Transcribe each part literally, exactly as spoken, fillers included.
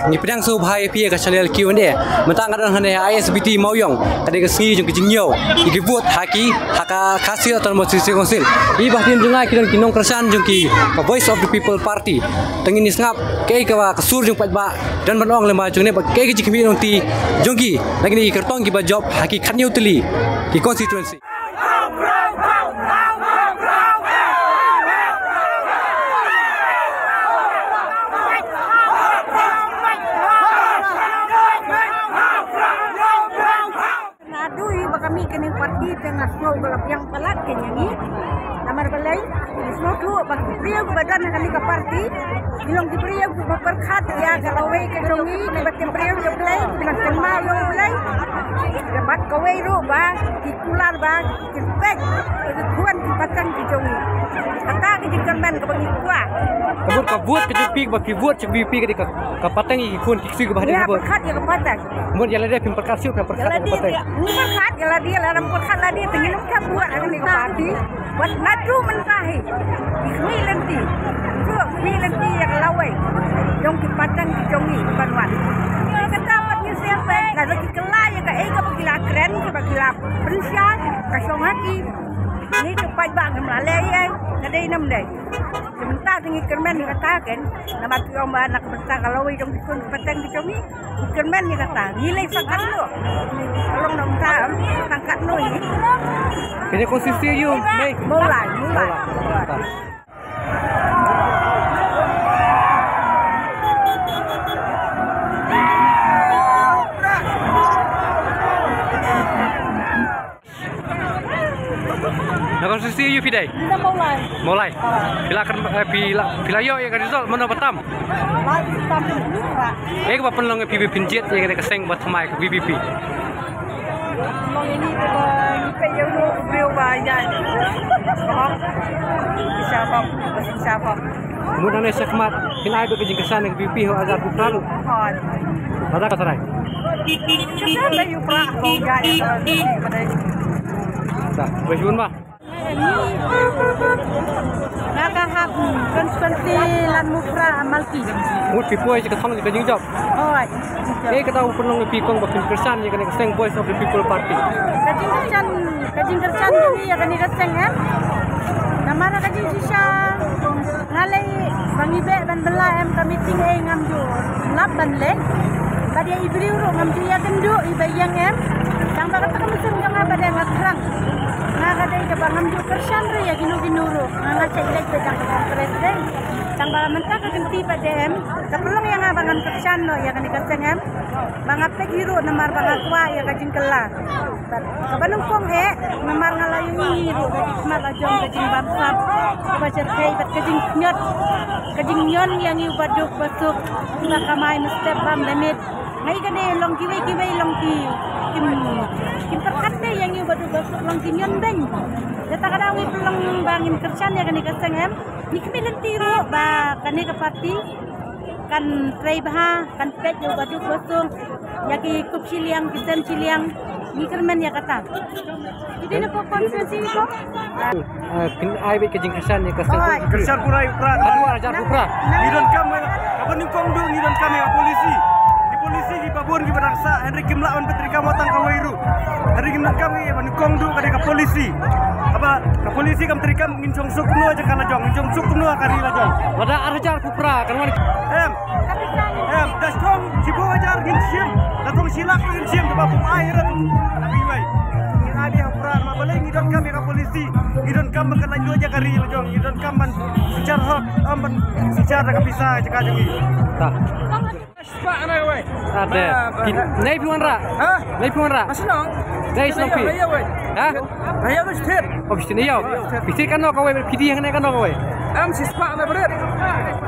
Ngi pdiang sngewbha ïa phi ïa ka channel Q and A. Mynta nga don hangne ha I S B T Mawïong, ka dei ka sngi jong ki jingïew ïa ki vote ha ki, ha ka Khasi Autonomous District Council. Ïa ba ktien jong nga ki don ki nongkyrshan jong ki, ka Voice of the People Party. Te ngin ïa sngap kaei kaba ka sur jong paidbah don ban ong lyngba jong ne, bad kaei ka jingkhmih lynti jong ki na kine ki kyrtong kiba jop ha ki khatñiew tylli ki constituency. Nga duh ba ka mih kane ka party te nga sngew ba la biang palat ka ïa ngi. Namar balei? Ngi sngewthuh ba ki briew ba don ha kane ka party ki long ki briew kiba pyrkhat ïa ka lawei ka jong ngi, kiba tip briew ïa U Blei, kiba nang kynmaw ïa U Blei. Bad kawei ruh ba ki kular ba ki peit ïa ki khun ki pateng ki jong ngi. Kata ka jingkyrmen kaba ngi kwah. Ka vote, ka vote ka jong phi, ba phi vote sha VPP ka dei ka, ka pateng ïa ki khun ki ksuid kiba hadien. Ïa, ha vote. Pyrkhat ïa ka pateng. Mut ïa lade phim pyrkhat shuh, phi pyrkhat ïa ka pateng. Ïa, ngim pyrkhat ïa lade, lada ym pyrkhat lade te ngin ym shah buh ha kane ka party. Wat naduh mynta hi. Khmih lynti. Shuh, khmih lynti ïa ka lawei jong ki pateng ki jong ngi ban wan. Kata wat ngi sngewbha lada ki kylla ïa kaei kaba ki la kren, kaba ki la pynshai, ka shong ha ki. Ngi ki paidbah ngim la leh ei ei. Ka dei ne ym dei? Te mynta te ngi kyrmen ïa kata, kan? Namar ki ong ba na ka bynta ka lawei jong ki khun ki pateng ki jong ngi, ngi kyrmen ïa kata. Ngi leit sangkat noh. Ka long na bynta, em, sangkat noh ngi. Kane constituency ïa u, Mei? Mawlai, Mawlai. Mawlai. Na constituency ïa u phi dei? Ïa Mawlai. Mawlai. Phi la kren, eh, phi la, phi la ïoh ïa ka result mano ba tam? Ba tam. Ei kaba pynlong ïa phi ba phin jied ïa ka seng ba thymmai ka VPP? Long ïa ngi ba ngi peit ïa u briew ba ïa. Shisha bok, shisha bok. Mut nangne shakhmat phin ai beit ka jingkyrshan ïa ka VPP ha u Azad Pukhrah ruh? Hooid. Lada ka tharai? Kyrshan ïa u Prah, kong ïa ïa ka VPP ba dei. Da, ba shibun ba. Nga ka hap constituency Lad Mukhrah Malki. Mut phi poi sha ka thong ka jingjop. Hooid. Ei kata u pynlong ïa phi kong ba phin kyrshan ïa kane ka seng Voice of the People Party? Ka jingkyrshan, ka jingkyrshan jong ngi ïa kane ka seng em. Namar ka jingshisha nga lei ba ngi beh ban bylla em, ka meeting ei ngam ju lap ban leh. Bad ïa i briew ruh ngam ju ïakynduh iba ïeng em. Tang ba kata ka mynsiem jong nga ba dei nga thrang. Nga ka dei kaba ngam ju kyrshan ruh ïa kino kino ruh. Nga nga check leh ba dang ka Congress dei. Tang ba mynta ka kynti ba dei em. Ka pynlong ïa nga ba ngan kyrshan noh ïa kane ka seng em. Ba nga peit hi ruh namar ba nga kwah ïa ka jingkylla. Bad kaba nyngkong eh, namar nga la ïohi hi ruh ka jingkhmat la jong ka jingbamsap, kaba shyrkhei bad ka jingñiot, ka jingñion ïa ngi uba duk ba suk, uba kamai mynstep bam da miet. Nga ïa kane long kiwei kiwei long ki kim, kim pyrkhat te ïa ngi uba duk ba suk, long ki ñion beiñ. Kata ka daw ngi pynlong ba ngin kyrshan ïa kane ka seng em. Ngi khmih lynti ruh ba kane ka party kan trei bha, kan peit ïa uba duk ba suk, ïa ki kup shiliang, ki sem shiliang, ngi kyrmen ïa kata. Ki dei na pdeng constituency ko? Ah, phin ai beit ka jingkyrshan ïa ka seng. Kyrshan pura ïa u Prah. Haduh ar hajar u Prah. Ngi donkam, kaba nyngkong duh ngi donkam ïa ka polisi. Ki polisi kiba bun kiba dang sah, hynrei kim lah ban pyntreikam wat tang kawei ruh. Hynrei ngim donkam, kaba nyngkong duh ka dei ka polisi. Haba ka polisi kam treikam, ngin shong suk kumno ha jaka la jong, ngin shong suk kumno ha ka ri la jong. Lada ar hajar u Prah kan wan. Em. Em, da shong shiphew hajar ngin shim, da shong shi lak ngin shim, da ba pum ai ra tu. Ngi ai beit ha u Prah, namar balei ngi donkam ïa ka polisi, ngi donkam ba kan lait luid ïa ka ri la jong, ngi donkam ban synshar hok, ym ban synshar da ka pisa jaka jong ngi. Ta. Spah na kawei. Ade. Ba, ba. Phi, nei phi wanrah? Ha? Nei phi wanrah? Nga shnong. Nei shnong phi? Nga ïa wei. Ha? Nga ïa wei stet. Oh, phi stet ïa. Phi stet kano kawei, phi dei hangne kano kawei? Em, shispah na bret.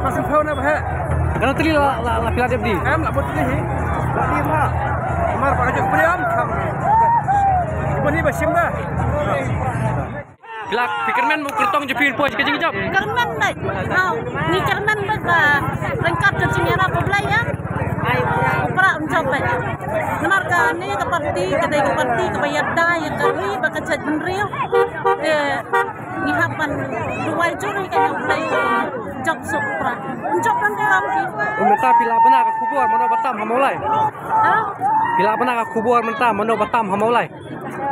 Pasan phau na bha. Kano tylli la, la, la phi la dep dei? Em, la bud tylli hi. La dep ma. Mar ba ka jok priam, kam. Ibu ni ba shim da. Phi la, phi kyrmen ba u kyrtong jong phi un poi sha ka jingjop? Kyrmen beit. Haw, ngi kyrmen beit ba ryngkat ka jingïarap U Blei ïa u Prah un jop beit. Namar kane ka party ka dei ka party kaba ïada ïa ka ri bad ka jaitbynriew. Te ngi hap ban duwai jur ïa ka, ïa U Blei un Suk pra. Unjok kan di ram di. Mynta phi lah bna ka khubor mano ba tam ha Mawlai. Ha? Phi lah bna ka khubor mynta mano ba tam ha Mawlai.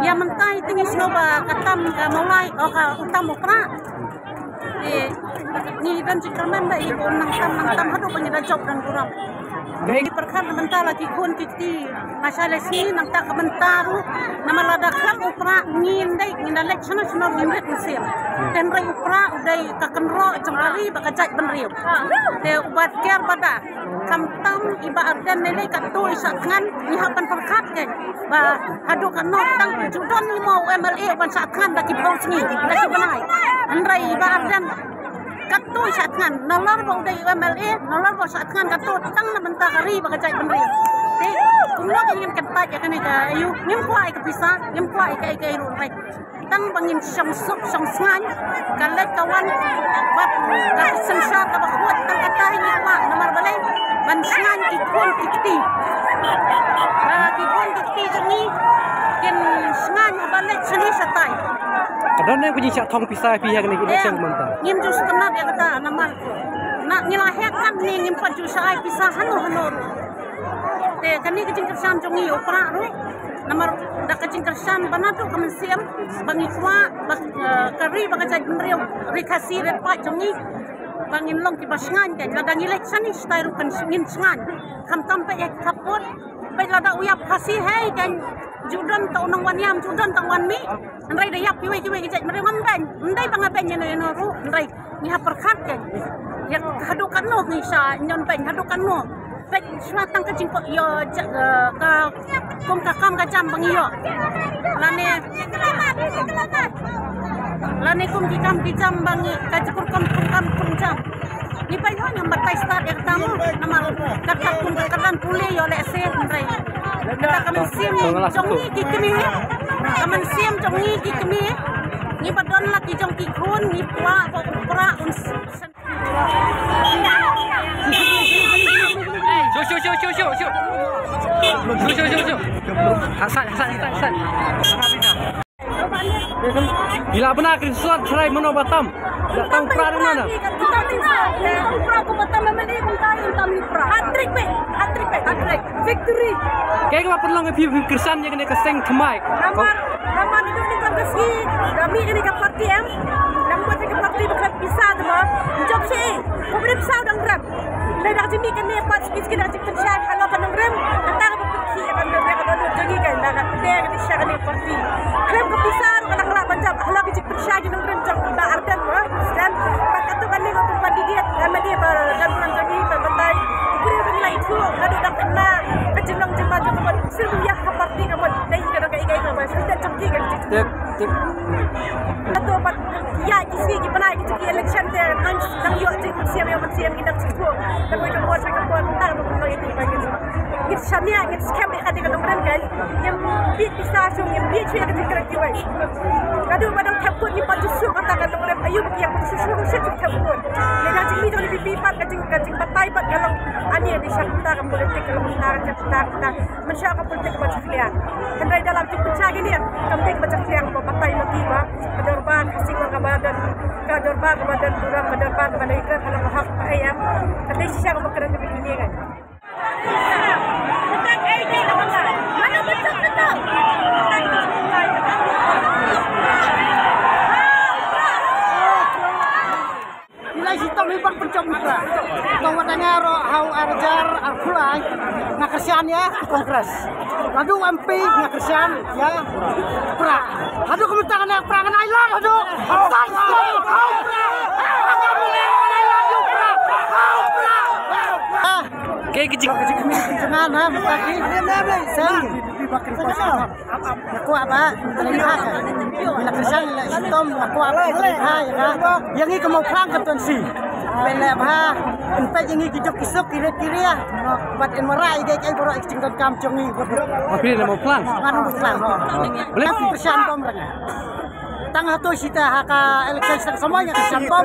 Ïa mynta iti ngi sngewbha ka tam ka Mawlai, o ka u tam u Prah. Ngi don jingkyrmen ba i nang tam nang tam haduh ba ngi da jop don burom. Ngi pyrkhat na mynta la ki khun ki kti. Nga shai leit sngi nangta ka mynta ruh namar lada khlem u Prah ngin dei ngin da leit shano shano ngin rit mynsiem. Te hynrei u Prah u dei ka kynroh jong ka ri bad ka jaitbynriew. Te u Bah Kiar Bada khamtam i Bah Ardent ne lei katto i shah thngan ngi hap ban pyrkhat kein ba haduh katno tang ju don hi mo u MLA u ban shah thngan da ki phew sngi da ki bnai. Hynrei i Bah Ardent katto i shah thngan, nalor ba u dei u MLA, nalor ba u shah thngan katto tang na bynta ka ri bad ka jaitbynriew. Te kumno ba ngin kyntait ïa kane ka aïu, ngim kwah ïa ka pisa, ngim kwah ïa kaei kaei ruh. Tang ba ngin shong suk shong sngain ka leit ka wan bad ka synshar kaba khuid tang kata hi ngi kwah namar balei ban sngain ki khun ki kti. Ba ki khun ki kti jong ngi kin sngain haba leit shane shatai. Ka don ne ka jingshah thong pisa phi ha kane ka election mynta? Ngim ju sngewtynnat ïa kata namar na ngi la heh katne ngim pat ju shah ai pisa hano hano ruh. Te kane ka jingkyrshan jong ngi u Prah ruh namar da ka jingkyrshan ba naduh ka mynsiem ba ngi kwah ba, eh, ka ri bad ka jaitbynriew ri Khasi ri paid jong ngi ba ngin long kiba sngain kein lada ngi leit shane shatai ruh kan ngin sngain. Khamtam peit ïa ki khappud peit lada u ïap Khasi hei kein ju don tang u nang wan ïam ju don tang wan mih. Hynrei da ïap kiwei kiwei ki jaitbynriew ngam beiñ. Ym dei ba nga beiñ ïano ïano ruh hynrei ngi hap pyrkhat kein. Ïa haduh katno ngi sa ñion beiñ haduh katno. Beiñ shuwa tang ka jingkoit ïa ja-, eh, ka kum ka kam ka jam ba ngi ïoh. Lane lane kum ki kam ki jam ba ngi ka jingkur kam kum kam kum jam. Ngi peit hooid ngam batai stad ïa kata mo namar kata kum ka kyrdan pule ïoh lehse hynrei kata ka mynsiem jong ngi ki kmie, ka mynsiem jong ngi ki kmie. Ngi ba don la ki jong ki khun ngi kwah ba u Prah un s-, s-, Shu, shu, shu, shu, shu, shu. Shu, shu, shu, shu. Hasan, Hasan, Hasan, Hasan. Phi lah bna ka result try mano ba tam. Dak tang pra dang na. Hat-trick pe, hat-trick pe, hat-trick. Victory. Kaei kaba pynlong ïa phi phi kyrshan ïa kane ka seng thymmai? Namar, namar naduh nyngkong ka sngi da mih kane ka party em. Namar kane ka party ba khlem pisa te ba jop sha ei. Khublei pisa dang rem. Lada ka jingmih kane pat shisha shisha da ka jingpynshai halor ka nongrim. Kata kaba pynkhih ïa ka nongrim ka dohnud jong ngi kan ba ka pynbeit ka dei sha kane ka party. Khlem ka pisa ruh ka dang lah ban jop halor ka jingpynshai ki nongrim jong Bah Ardent ba president. Bad katto katne ka candidate MLA ba don burom jong ngi ba batai. Ki briew ba ngi la ithuh naduh dang khynnah ka jinglong jingbam jong ka mut syriem ïa ka party ka mut dei ka dong kaei kaei kaba shisha jong ki ka jing. Tip, tip. Katto pat ïa ki sngi ki bnai ki jong ki election te nang nang ïoh jingmynsiem ïoh mynsiem ngi nang sngewthuh. Te kawei ka mut kawei ka mut tang ba kumno ïa ki ba ngi. Ngi shaniah ngi skhem ïa ka dei ka nongrim kan. Ngim bieit pisa shuh ngim bieit shuh ïa ka jingkren kiwei. Naduh ba dang thep vote ngi pat ju shu kata ka nongrim aïu ba ki ïa pat shu shu shu thep vote. Lada jingmih jong VPP pat ka jing ka jingbatai pat ka long ani dei sha kata ka politik ka long kata ka jing kata kata. Mynshuwa ka politik ba jakhlia. Hynrei da lada jingpynshai kine kam dei ba jakhlia ba batai ma ki ba ka dorbar ka sing ka ba don ka dorbar ka ba don burom ka dorbar ka ba dei ka ka long hak ka em. Ka dei shisha ka ba kren ka ba kine kan. Phi la shitom hi ban pynjop ïa u Prah. Tang wat nga ruh ha u ar hajar arphew lai nga kyrshan ïa u Congress. Naduh u MP nga kyrshan ïa u Prah. Haduh kumta nga ïa u Prah ngan ai lad haduh. Kaei ka jing- Ka jingkmen jong nga na mynta ki. Sa. Nga kwah ba, nga la kyrshan la shitom, nga kwah ba, ha, ïa ka. Ïa ngi ka Mawphlang constituency. Pynleh bha, pynpeit ïa ngi ki juk ki suk, ki rit ki ria. Bad yn mareh ïa kiei kiei baroh ki jingdonkam jong ngi. Ma phi na Mawphlang? Nga na Mawphlang, ho. Balei phi kyrshan bom ra nga? Tang hato shita ha ka election sa ka samoi nga kyrshan bom.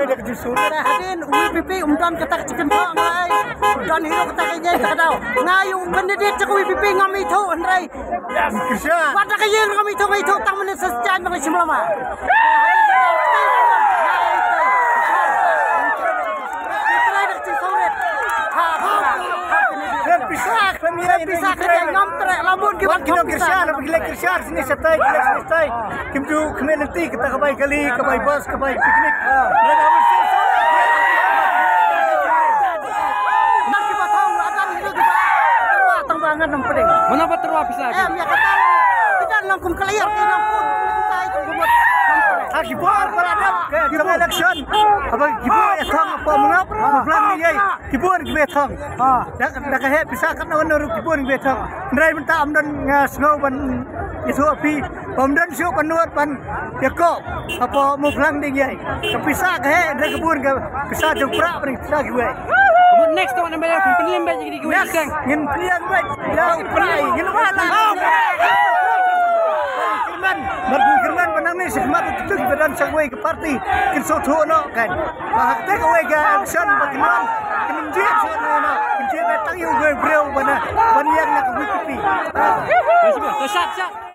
Te hadien u VPP um don kata ka jingkynthoh ngai. Um don hi ruh kata ka ïeng ka daw. Nga ïa u candidate jong ka VPP ngam ithuh hynrei. Wat da ka ïeng ngam ithuh, ngam ithuh tang mynne sa jan ba nga shim lama. Pisa ka dei ngam treh, la bun ki wan ki nongkyrshan, ba ki leh kyrshan sini shatai, ki leh sini shatai. Kim ju khmih lynti kita ka bai kali, ka bai bus, ka bai picnic. Nang ki ba thong, la dang ki ba tyrwa, tang ba ngan nang pdeng. Mana ba tyrwa pisa ki? Em, ïa kata. Kita nang kum clear, ki nang kum lyntai, kum kumut. Ha ki bor ba la dep ka jong election. Haba ki bor ïa thong, ba mengap, ba blang ni ïai. Ki bun ki ba thong. Da, da ka heh pisa katno katno ruh ki bun ki ba thong. Hynrei mynta ym don nga sngew ban ïathuh phi. Ym don shuh ban nud ban ïakob. Hapoh Mawphlang dei ïai. Ka pisa ka heh hynrei ka bun ka pisa jong Prah ban pisa kiwei. Next to wan ba ïa pynlem ba jingri kiwei. Next, ngin pynlem ba ïa u Prah, ngin ba la. Kyrmen, mar kin kyrmen ba nang ne shi khmat tu ki ba don sa kiwei ka party. Kin sngewthuh noh kan. Ba ha kata kawei ka election ba kin wan, kin ym jied shuh noh, kin jied ba tang ïa uwei u briew ba na, ban ïeng na ka V P P. Shat, shat.